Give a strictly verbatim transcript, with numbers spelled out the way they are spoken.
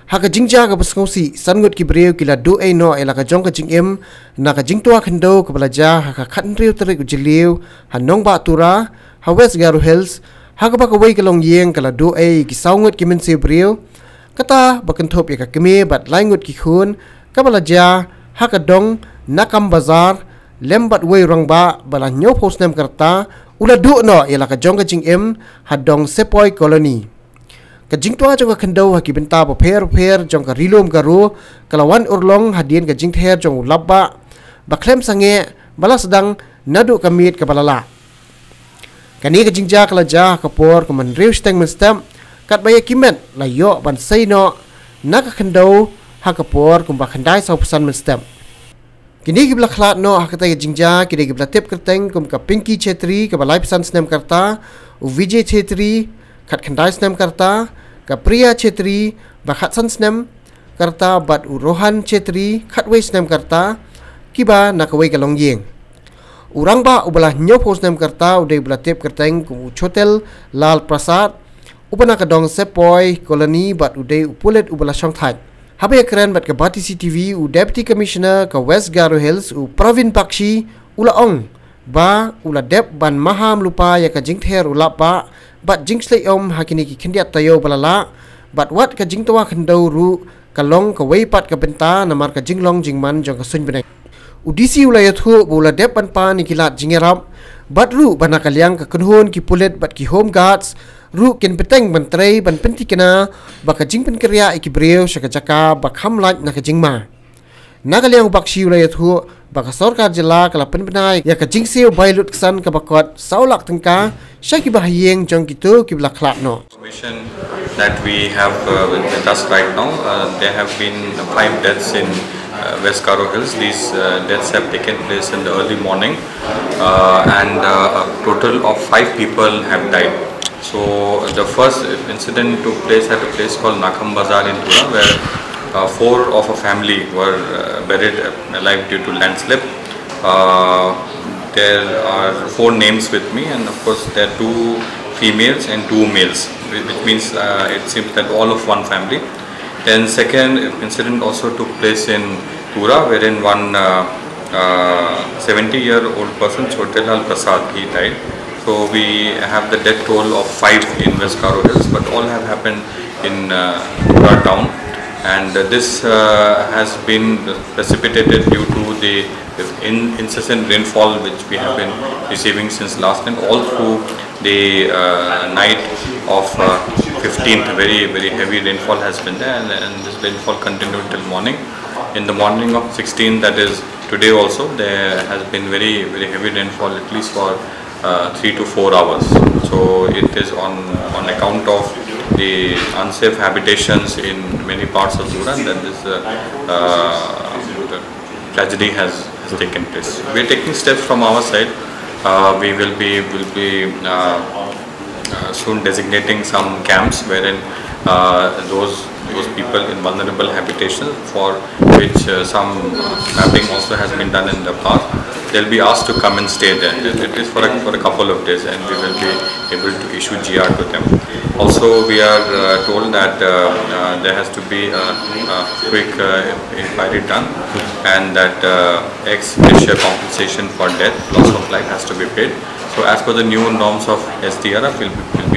Ha ka jingjia kaba sngewsih, san ngut ki briew ki la duh ei noh ïa la ka jong ka jingim na ka jingtwa khyndew kaba la jia ha ka khathynriew tarik u Jylliew ha Nongbah Tura, ha West Garo Hills, ha kaba kawei ka longïing ka la duh ei ïa ki saw ngut ki mynsiem briew. Kata ba kynthup ïa ka kmie bad lai ngut ki khun, kaba la jia ha ka dong Nakam Bazar, lem bad uwei u rangbah ba la hynñiewphew snem ka rta, u la duh noh ïa la ka jong ka jingim ha dong Sepoy Colony. Ka jingtwa jong ka khyndew ha ki bynta bapher bapher jong ka Ri Lum Garo ka la wan urlong hadien ka jingther jong u lapbah ba khlem sangeh ba la sdang naduh ka miet kaba la lah. Kane ka jingjia ka la jia ha ka por kumba hynriew shiteng mynstep, katba ïa ki met la ïoh ban sei noh na ka khyndew ha ka por kumba khyndai sawphew san mynstep. Kine kiba la khlad noh ha katei ka jingjia ki dei kiba la tip kyrteng kum ka Pinky Chetri kaba laiphew san snem ka rta, u Vijay Chetri khatkhyndai snem ka rta, ka Priya Chetri ba khatsan snem ka rta bad u Rohan Chetri khatwei snem ka rta, kiba na kawei ka longïing. U rangbah uba la hynñiewphew snem ka rta u dei uba la tip kyrteng kum u Chotel Lal Prasad, uba na ka dong Sepoy Colony bad u dei u pulit uba la shongthait. Haba ïakren bad ka Bati C T V, u Deputy Commissioner ka West Garo Hills, u Pravin Bakshi, u la ong ba u la dep ban maham lypa ïa ka jingther u lapbah bad jingshlei um ha kine ki khyndiat taïew ba la lah, bad wat ka jingtwa khyndew ruh ka long kawei pat ka bynta namar ka jinglong jingman jong ka suiñ bneng. U D C u la ïathuh ba u la dep ban pan ïa ki lad jingïarap bad ruh ba na ka liang ka kynhun ki pulit bad ki Home Guards ruh kin bteng ban trei ban pynthikna ba ka jingpynkynriah ïa ki briew sha ka jaka ba kham lait na ka jingma. Na ka liang u Bakshi u la ïathuh ba ka sorkar jylla ka la pynbna ïa ka jingsiew bai lutksan kaba kot saw lak tyngka sha kiba ha ïing jong kito kiba la khlad noh. Information that we have uh, with us right now, uh, there have been five deaths in uh, West Garo Hills. These uh, deaths have taken place in the early morning, uh, and uh, a total of five people have died. So the first incident took place at a place called Nakham Bazar in Tura, where uh, four of a family were uh, buried alive due to landslip. Uh, there are four names with me, and of course, there are two females and two males, whi- which means uh, it seems that all of one family. Then, second incident also took place in Tura, wherein one uh, uh, seventy-year-old person, Chotelal Prasad, he died. So we have the death toll of five in West Garo Hills, but all have happened in uh, Tura town, and uh, this uh, has been precipitated due to the in- incessant rainfall which we have been receiving since last night, all through the uh, night of uh, fifteenth. Very, very heavy rainfall has been there, and, and this rainfall continued till morning. In the morning of sixteenth, that is today also, there has been very, very heavy rainfall, at least for uh, three to four hours. So it is on on account of the unsafe habitations in many parts of Sudan that this uh, uh, tragedy has, has taken place. We are taking steps from our side. Uh, we will be will be uh, uh, soon designating some camps wherein uh, those those people in vulnerable habitation for which uh, some mapping also has been done in the past, they'll be asked to come and stay there. It is for a, for a couple of days, and we will be able to issue G R to them. Also, we are uh, told that uh, uh, there has to be a, a quick uh, inquiry done, and that uh, ex gratia compensation for death, loss of life, has to be paid. So, as per the new norms of S D R F, will be, will